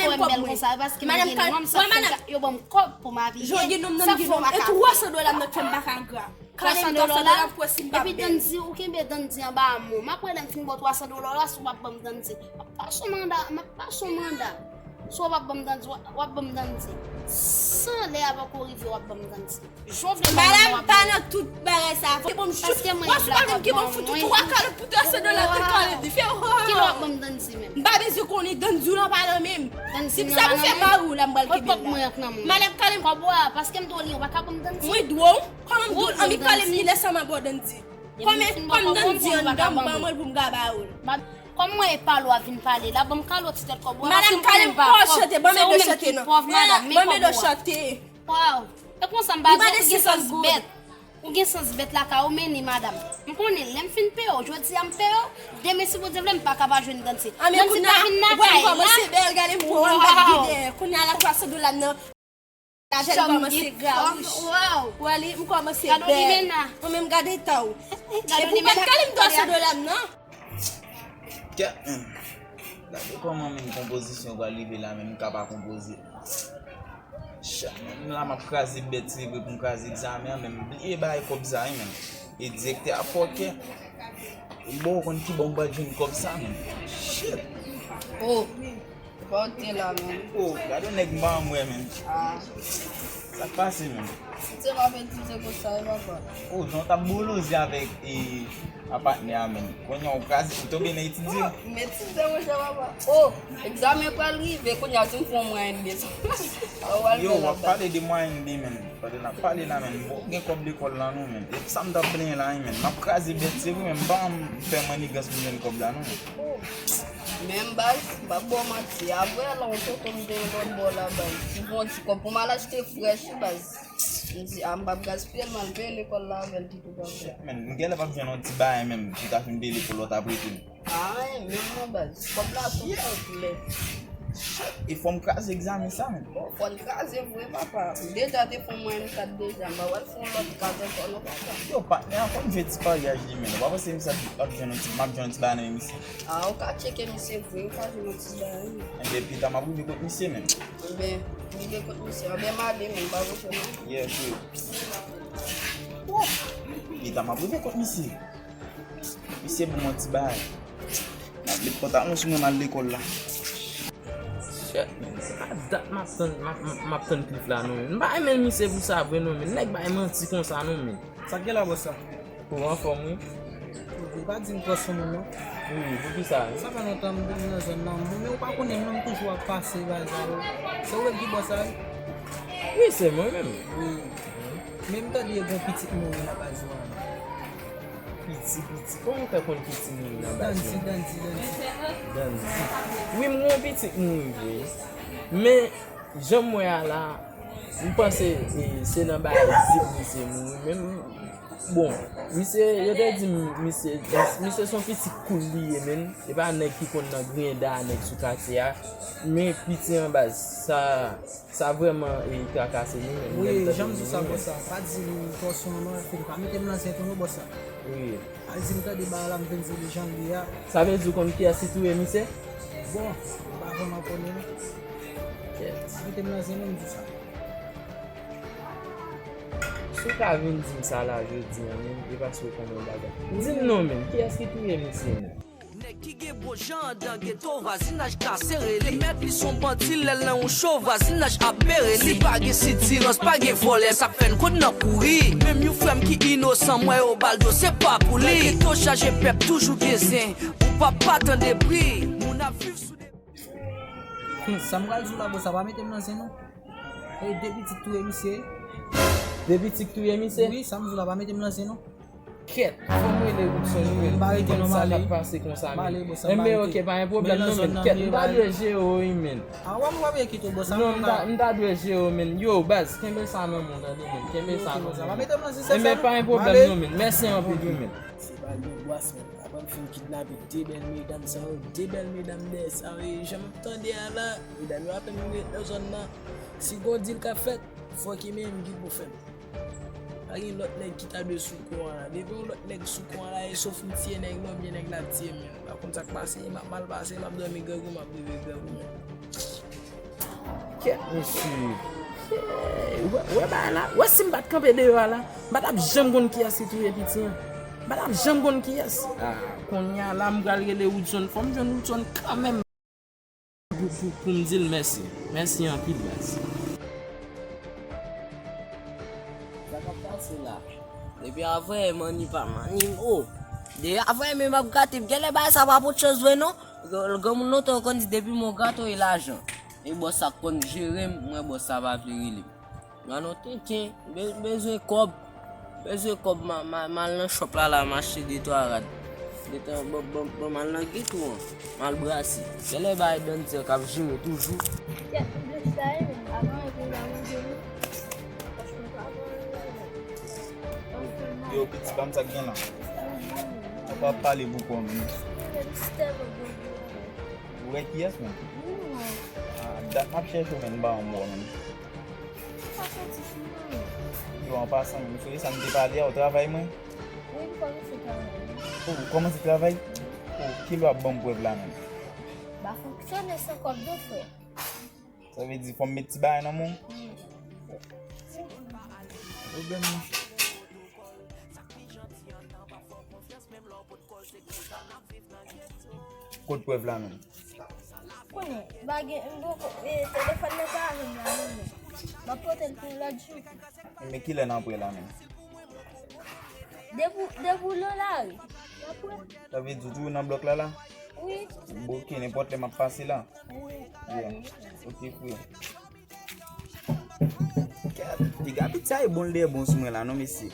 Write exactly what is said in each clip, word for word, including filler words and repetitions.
Wè m bèl konsa, e paske m gen nonm, sa fè yo ban m kòb pou m abiye. Jan gen nonm nan gen nonm, e twa san dola m nan k fè m pa ka gra. Twa san dola la, epi Dandy, ou kenbe Dandy anba men w. M ap wè lè m fin ba w twa san dola w la, si w p ap ban m Dandy. M ap pase w manda, m ap pase w manda. Si w p ap ban m Dandy, w ap ban m Dandy. San lè a poko rive, w ap ban m Dandy. Jan w vle ban m Dandy, w ap ban m. Madanm pa nan tout bagay sa. Fò ke ban m chou. Paske mwen blaga ban mwen. Pou twa kalòt, pou twa san dola, tout kalòt di fè. Kilè w ap ban m Dandy menm? M pa bezwen konnen, Dandy w lan pa nan men m. Si sa pou fè mari w la, m pral kenbe l la. Madanm kale m. Kòb ou a, paske m dwe w li, ou pa ka ban m Dandy. Mwen dwe w? Kòman m dwe w? Annik kale m li lè sa m ap ba w Dandy. Kòman, kòm Dandy anndan, m ban mwen l pou m ka ba w l. Kòm mwen e pale w ap vin pale la, ban m kale w ti tèt kòb ou a, paske m konnen m pa pòv. Madanm kale m, pa chante, ban m ede w chante non. Ban m ede w chante. Waw. E konsa m pa di, ou gen sans bèt. Ou gen sans bèt lakay ou, men ni madanm. M konnen lè m fin peye w, jodi a m peye w, demen si Bondye vle m pa ka pa jwenn Dandy. Dandy pa vin lakay la. Kòmanse bèl, gade m pran m bat gidè. Kounye a la twa san dola m nan. Lajè m kòmanse gra wouch. Waw. Wè li, m kòmanse bèl. Mwen menm gade tan w. Epi w pa t kale m twa san dola m nan. Kèt menm. Gade kòman menm konpozisyon pral rive la menm, m ka pa konpoze. Chat, menm la m ap kraze bèt, se vre pou m kraze egzamen an, men m bliye bay kòb sa wi menm. E direktè a fòkè. Bon, ou konn kibò m pral jwenn kòb sa menm. Shit. Oh. Se pa w te la menm. Oh, gade nèg m pa janm wè menm. Ah. Sa k pase menm? Ti se pa fè ti se konsa e papa. Oh, jan w t ap boloze avèk e a patnè a menm. Kounye a w kraze, ou tonbe nan etidye. Oh, m etidye monchè papa. Oh, egzamen pral rive, kounye a si m fè yon mwayèn de sa. Yo, w ap pale de mwayèn de menm. Pandan n ap pale la menm, bon, gen kòb lekòl la non menm. E sa m t ap plenyen la wi menm. M ap kraze bèt se vre, men m pa janm fè mannigans pou m jwenn kòb la non menm. Oh. Men baz, m p ap ba w manti. Apre la, yon tonton m te yon lòt bò la baz. M pran yon ti kòb pou m al achte frèch wi baz. M di, a, m p ap gaspiye l, m al peye lekòl la avè l ki tou pase. Men, m genlè p ap jwenn yon ti bagay menm, pou ta fin peye lekòl la, w t ap rete. A, anyen menm non baz. Kòb la tou konplè. E fò m kraze egzamen sa menm. Bon, fò n kraze vre papa. M deja te fè yon mwayèn kat deja, m pa pral fè yon lòt kat ankò non papa. Yo, patnè a konn jwe ti paryaj li menm. Ou pa panse misye ap jwenn yon ti, m ap jwenn yon ti bagay nan men misye? A, ou ka tcheke misye vre, ou ka jwenn yon ti bagay wi. Enben, pita m ap rive kot misye menm. Enben, rive kot misye. Enben, m ale menm, pa voye non. Yeah, sure. Pita m ap rive kot misye. Misye ban m yon ti bagay. M ap met pantalon sou mwen, m al lekòl la. Shit, men, se pa dat m ap tann, m ap, m ap, m ap tann Cliff la non, men. M pa renmen misye pou sa vre non, men. Nèg bay manti konsa non, men. Sa k gen la, bòs la? Ou anfòm, wi. Ou pa di m twò sou moun non. Wi, poukisa? Sa fè lontan m vin nan zòn nan, men ou pa konnen non, m toujou ap pase bay sa yo. Se ou menm ki bòs la, wi? Wi, se mwen menm. Wi. Men m tande gen yon pitit mouri nan baz ou an. Piti, piti. Kòman w fè konn piti moun nan baz ou? Dandy, Dandy, Dandy. Dandy. Wi, m gen yon pitit mouri vre. Men, jan m wè a la, m panse, e, se nan bagay zip misye mouri. Men, bon, misye, yo te di m, misye, misye se yon pitit koul li ye, men. E pa nèg ki konn nan griyen da nèg sou katye a. Men, piti an baz, sa, Sa vrèman, e, trakase nou menm. Wi, jan m di w sa, bòs la. Pa di m twò sou non, non, pa mete m nan zen tou non, bòs la. Wi. Pa di m tande bagay la, m vin di li jan l ye a. Sa vle di w konn kiyès ki touye misye? Bon, m pa vrèman konnen non. Kèt. Pa mete m nan zen non, m di w sa. Si w ka vin di m sa la jodi a menm, e paske w konnen yon bagay. Di m non menm, kiyès ki touye misye menm? Nèg ki gen bon jan anndan geto, vazinaj ka sere li. Li mèt li s on bandi, lè l nan yon cho, vazinaj ap bere li. Si pa gen sitirans, pa gen vòlè, sa k fè n konn nan kouri. Menm yon frè m ki inosan, m wè yo ba l do, se pa pou li. Lè geto chaje, pèp toujou gen zen. Ou p ap pa tande bri. Moun ap viv sou de... Hmm, sa m pral di w la, bro, sa pa mete m nan zen non. E de pitit touye misye. De pitit touye misye? Wi, sa m di w la, pa mete m nan zen non. Kèt, fò m rele Woodson wi, men. M pa rete non, m ale. Konn sa k ap pase konsa, men. M ale, bòs la, m pa rete. Enben, oke, pa gen pwoblèm non, men. Kèt, m ta dwe jere w wi, men. A, w ap, w ap kite w, bòs la. Non, m ta, m ta dwe jere w, men. Yo, baz, kenbe sa nan men w, tande, men. Kenbe sa nan men w. Enben, pa gen pwoblèm non, men. Mèsi anpil wi, men. Se pa yon bwasman. Apre m fin kidnape de bèl medam sa yo, de bèl medam dèyè sa yo, e jan m ap tande a la, medam yo apèn ret nan zòn nan. Si gon dil k ap fèt, fòk e menm ki pou fè l. Pa gen lòt nèg ki ta dwe sou kou an la. Depi yon lòt nèg sou kou an la, e sof m tiye nèg la oubyen nèg la ap tiye m. M pa konn sa k pase, m ap mal pase, m ap dòmi grangou, m ap leve grangou menm. Kèt, mesye. Hey, ou wè, ou wè bagay la? Ou wè si m pa t kanpe deyò a la, m pa t ap janm konn kiyès ki touye piti an. M pa t ap janm konn kiyès. Ah, kounye a la, m pral rele Woodson. Fò m jwenn Woodson kanmenm pou, pou, pou m di l mèsi. Mèsi anpil, baz. Sa k ap pase la? Depi avè, manni pa manni, oh. De avè, men m ap gate. Genlè bagay sa pa pote chans vre, non. Granmoun lontan yo konn di, depi men w gate w, e lajan. E bòs sa k konn jere m, mwen bòs sa pa vle rele m. Gade yon tenten, be-, bezwen kòb. Bezwen kòb, ma, ma, m al nan shop la, la, m achte de twa rad. De twa, bon, bon, bon, m al nan geto an, m al brase. Genlè bay danntè k ap jere toujou. Kèt, m vle sa, men avan, epi m pa manje, non. Franchman, pa bon, non. Yo, piti, ban m sa k gen la. Ou pa pale pou kò, men. Ou wè kiyès, men? Ah, dat m ap chèche w, men m pa wè w, men. Sa soti sou mwen. Yo, an pasan, m sonje sa n te pale a, ou travay mwen? Wi, m kòmanse travay. Oh, ou kòmanse travay? Oh, kilè w ap ban m prèv la menm? M pa fonksyone san kòb non, frè. Sa vle di fò m met ti bagay nan men w? Wi. Pwoblèm non. Kot prèv la menm? Konnen, m pa gen, m poko, e, telefòn nan pa avè m la menm non. M ap pote l pou lòt jou. Men kilè n ap wè la menm? Depi, depi w nan lari, n ap wè. Sa vle di w toujou nan blòk la la? Wi. Bon, ok, nenpòt lè m ap pase la. Wi. Yeah. Ok, frè. Piga piti a e bon, l dèyè bon sou mwen la non, mesye.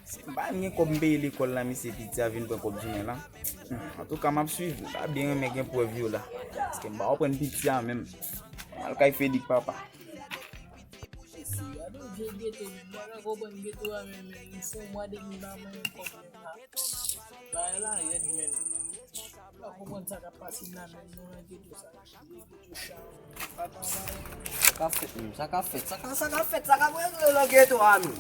Si m pa menm gen kòb m peye lekòl la, mesye, piti a vin pran kòb sou mwen la. Antouka, m ap swiv. M ta byen renmen gen prèv yo la. Paske m pa konprann piti a menm. M al kay Fedik papa. Mesye, gade yon vye geto, men m pa ka konprann geto a menm, men li fè yon mwa depi m pa manyen kòb menm la. Bagay la rèd, men. M pa konprann sa k ap pase nan menm nou nan geto sa. Sa k ap fèt menm? Sa k ap fèt? Sa k ap, sa k ap fèt? Sa k ap regle nan geto a menm?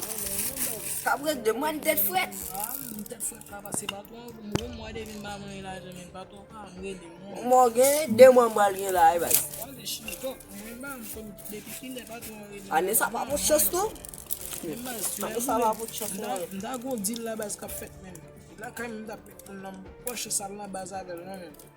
Sa k ap regle? Mwen, m tèt frèt. Ah, m tèt frèt la, paske patwon, m gon mwa depi m pa manyen lajan, men patwon pa janm rele m non. Mwen gen de mwa m pral gen la, wi, baz. Pale chini, tok. Men baz, m konn depi kilè patwon an rele m. Ane sa pa pou chans non. Men baz, ane sa pa pou chans non. M ta, m ta gon deal la, baz, k ap fèt menm. Lakay m, m t ap met moun nan pòch, sa l nan baz avè l non, menm.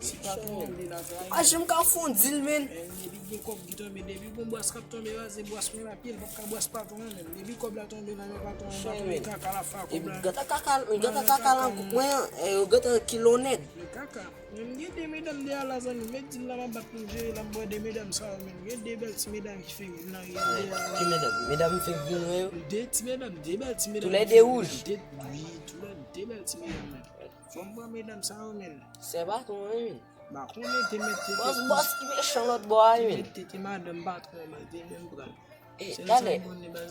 Si patwon an vle l a travay. Pa janm ka fè yon deal, menn. Men depi gen kòb ki tonbe, depi gon bwès k ap tonbe, baz, se bwès mwen l ap ye, l p ap ka bwès patwon an, menm. Depi kòb la tonbe nan men patwon an, patwon an kaka l ap fè ak kòb la. Epi gata kaka, gata kaka lan kwen an, e yo gata kilo nèg. Men kaka. Men m gen de medam deyò la, zanmi, men deal la m ap bat pou m jere la, m bwè de medam sa yo, menm. Gen de bèl ti medam ki fenk vin nan riyèl deyò la. Ki medam? Medam fenk vin wè yo? De ti medam, de bèl ti medam. Toulède wouj? De, wi, toulède bèl ti medam, menm. Fò m pran medam sa yo, menn. Se patwon an, wi, menn. M pa konnen te mèt te. Bòs, bòs ki mechan lòt bò a, wi, menn. Te mèt te, te madanm patwon an, baz, te menm pran. E, talè,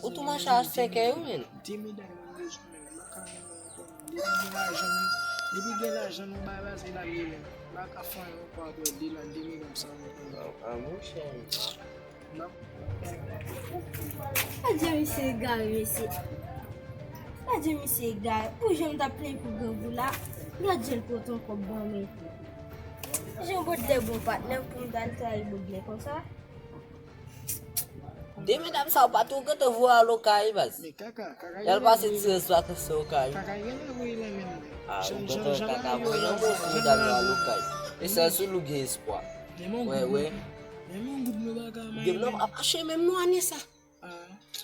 ou tou mache a senkè, wi, menn. De medam mwen bezwen, menn. M pa ka renmen ankò, menn. Depi gen lajan, menn. Depi gen lajan, nou bay baz e la, menn. M pa ka fè anyen ankò apre de la, de medam sa yo, menn. A, monchè. Adje misye egare, mesye. Adje misye egare. Pou jan m t ap plenyen pou granvou la, gad jan l pote yon kòb ban mwen tou. Jan Bodlè bon patnè pou m t al trayi Bodlè konsa. De medam sa yo pa tou gentan voye al Okay, baz. Y al pase ti rès vakans yo Okay. A, ou gentan kaka voye nan bon sou medam yo al Okay. E sèl sou li w gen espwa. Wè, wè. Menm yon goud mwen pa ka mayen. Game nan pa mache menm non ane sa.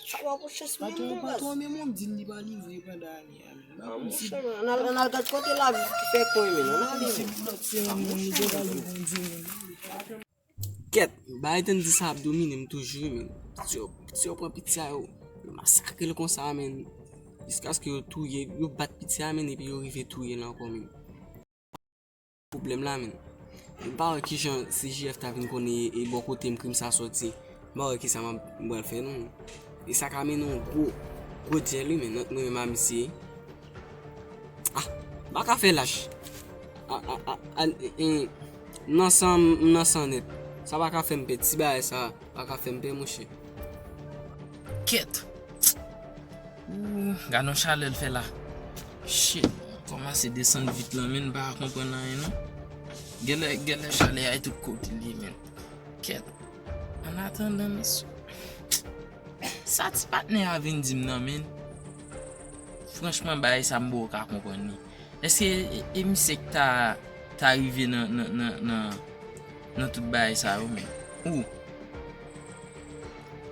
Sa pa pou chans menm non, baz. Patwon, patwon, menm yon deal li pa livre pandan ane a, menm. A, monchè, ann al, ann al gad kote lavi ki fè kwen, menm. Ann ale, menm. Kèt, bagay tande sa ap domine m toujou, menm. Piti yo, piti yo pran piti a yo. Yo masakre l konsa, menm. Jiskaske yo touye, yo bat piti a, menm, epi yo rive touye l ankò, menm. Pwoblèm la, menn. M pa wè kijan C J F ta vin konnen e bò kote m krim sa sòti. M pa wè kisa m ap, m pral fè non. E sa ka mennen yon gwo, gwo dyèl wi, menn, ant mwen menm a misye. Ah, m pa ka fè lach. A, a, a, a, e, e, m nan san, m nan san nèt. Sa pa ka fè m pè. Ti bagay sa pa ka fè m pè, monchè. Kèt. Ooh, gad yon chalè l fè la. Shit, kòmanse desann vit lan, menn, m pa konprann anyen non. Genlè, genlè chalè a e tout kote l ye, menn. Kèt. An atandan, mesye. Sa ti patnè a vin di m nan, men. Franchman, bagay sa m poko ka konprann li. Èske e, e misye k ta, ta rive nan, nan, nan, nan, nan tout bagay sa yo, men? Ou?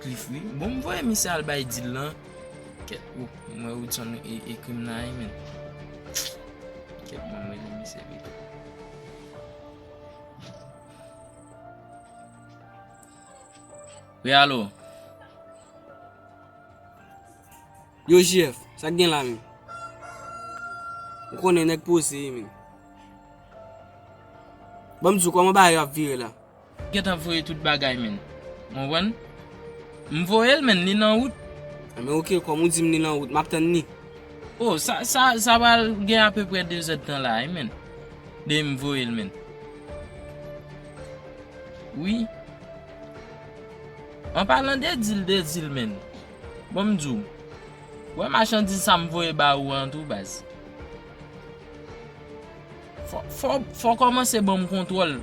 Cliff, wi. Bon, m voye misye al bay deal lan. Kèt, ou, m wè Woodson e, ekri m nan, men. Kèt, bon, m rele misye pito. Wi, alo. Yo, J F, sa k gen la menm? Ou konnen nèg poze ye, menm. Ban m di w kòman bagay yo ap vire la. Gentan voye tout bagay, menm. Ou konprann? M voye l, menm, li nan wout. Enben, oke, kòm ou di m li nan wout, m ap tann li. O, sa, sa, sa pral gen apeprè de zèdtan la, wi, menm. De m voye l, menm. Wi. An palan de deal, de deal, menm. Bon, m di w. Wè machandiz sa m voye ba ou an tou, baz. Fò, fò, fò kòmanse ban m kontwòl,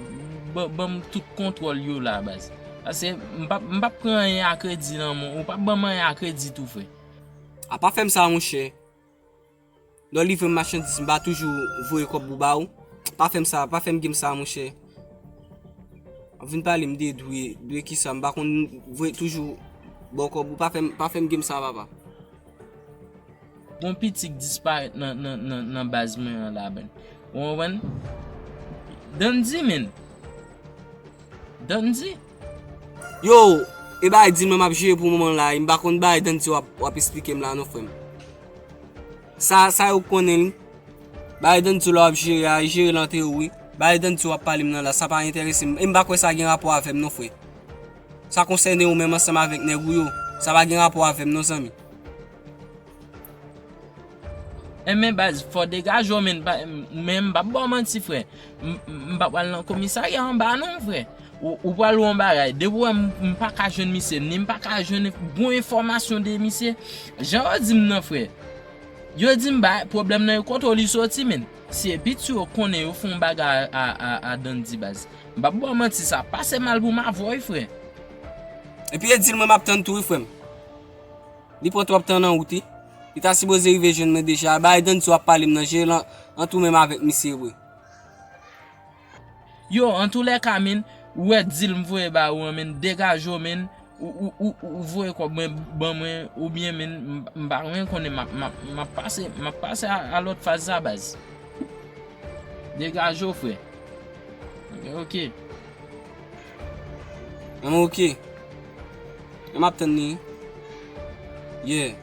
ban, ban m tout kontwòl yo la, baz. Paske m p ap, m p ap pran anyen a kredi nan men w, ou p ap ban m anyen a kredi tou, frè. A pa fè m sa, monchè. Lè w livre m machandiz, m pa toujou voye kòb ou ba ou? Pa fè m sa, pa fè m game sa, monchè. W ap vin pale m de dwe, dwe kisa, m pa konn voye toujou ba w kòb ou, pa fè m, pa fè m game sa, papa. Gon piti k disparèt nan, nan, nan, nan baz mwen an la, menm. Ou konprann? Dandy, menm. Dandy? Yo, e bagay deal mwen m ap jere pou moman la, e m pa konn bagay Dandy w ap, w ap esplike m la non, frè m. Sa, sa yo konnen li. Bagay Dandy la w ap jere a, e jere l ant ou, wi. Bagay Dandy w ap pale m nan la, sa pa enterese m. E m pa kwè sa gen rapò avè m non, frè. Sa konsène ou menm ansanm avèk nèg ou yo. Sa pa gen rapò avè m non, zanmi. Enben, baz, fò degaje w, menm, pa, menm m p ap ba w manti, frè. M, m, m p ap al nan komisarya anba non, frè. Ou, ou pral wè yon bagay. Depi w wè m, m pa ka jwenn misye, ni m pa ka jwenn bon enfòmasyon de misye, jan yo di m nan, frè. Yo di m ba pwoblèm nan e kote w li soti, menm. Si e piti yo konnen yo fè yon bagay a, a, a, a Dandy, baz. M p ap ba w manti, sa pase mal pou m avè w, wi, frè. Epi e deal mwen m ap tann tou, wi, frè m. Li pran twòp tan nan wout, wi. Li ta sipoze rive jwenn mwen deja. Bagay Dandy w ap pale m nan, jere l ant ou menm avèk misye vre. Yo, antoulèka, menm, ou wè deal m voye ba ou an, menm, degaje w, menm, ou, ou, ou, ou voye kòb mwen ban mwen, oubyen, menm, m, m pa renmen konnen m ap, m ap, m ap pase, m ap pase a, a lòt faz la, baz. Degaje w, frè. Ok. An, ok. An, m ap tann li. Yeah.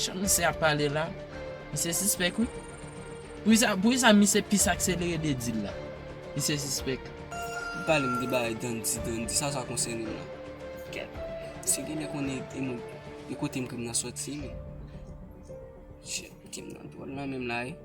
Jan misye ap pale la, misye sispèk, wi. Poukisa, poukisa misye plis akselere de deal la? Misye sispèk. Li pale m de bagay Dandy, Dandy, sa, sa konsène m la. Kèt. Misye genlè konnen e mwen, e kote m ke m nan sòti, men. Shit, ke m nan dwòl nan menm la, wi.